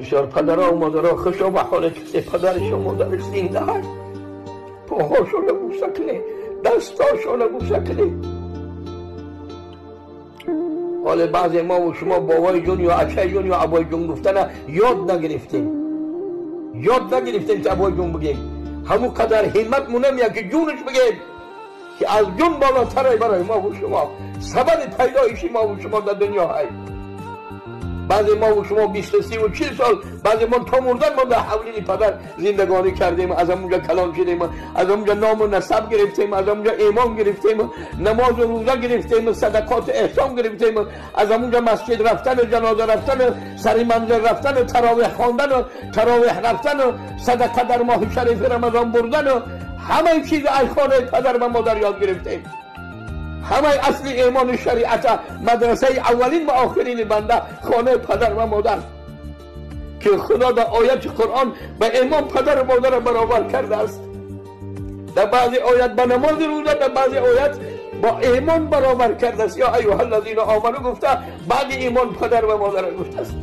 Бисёр падарҳо ва модарҳо хушо ба ҳоли касе падараш ва модараш зинда ҳаст, поҳошонро бӯса кунед, дастошонро бӯса кунед. Ҳоло баъзе мо ва шумо бобои ҷун ё ачаи ҷун ё абои ҷун гуфтана ёд нагирифтем, ёд нагирифтем ки абои ҷун бигем. Ҳамон қадар ҳиммат монамеяд ки ҷунаш бигем, ки аз ҷун болотаре барои мо ва шумо, сабаби пайдоиши мо ва шумо дар дунё ҳаст. Баъзе мо ва шумо 20, 30 ва 40 сол, баъзе мо то мурдан мо дар ҳавлии падар зиндагонӣ кардем, аз ҳамонҷо калон шудем, аз ҳамонҷо ному насаб гирифтем, аз ҳамонҷо имон гирифтем, намозу рӯза гирифтем, садақот эҳсон гирифтем, аз ҳамонҷо масҷид рафтан, ҷаноза рафтан, сари манзил рафтан, таровеҳ хондан, таровеҳ рафтан, садақа дар моҳи шарифи Рамазон бурдан, ҳамаи чиз аз хонаи падар ва модар ёд гирифтем. Ҳамаи асли имони шариат, мадрасаи аввалин ва охирини банда хонаи падар ва модар, ки Худо дар ояти Қуръон ба имон падар ва модарро баробар кардааст. Дар баъзе оят ба намози рӯза, дар баъзе оят бо имон баробар кардааст. Ё айюҳа аллазина оману гуфта, баъди имон падар ва модарро гуфтааст.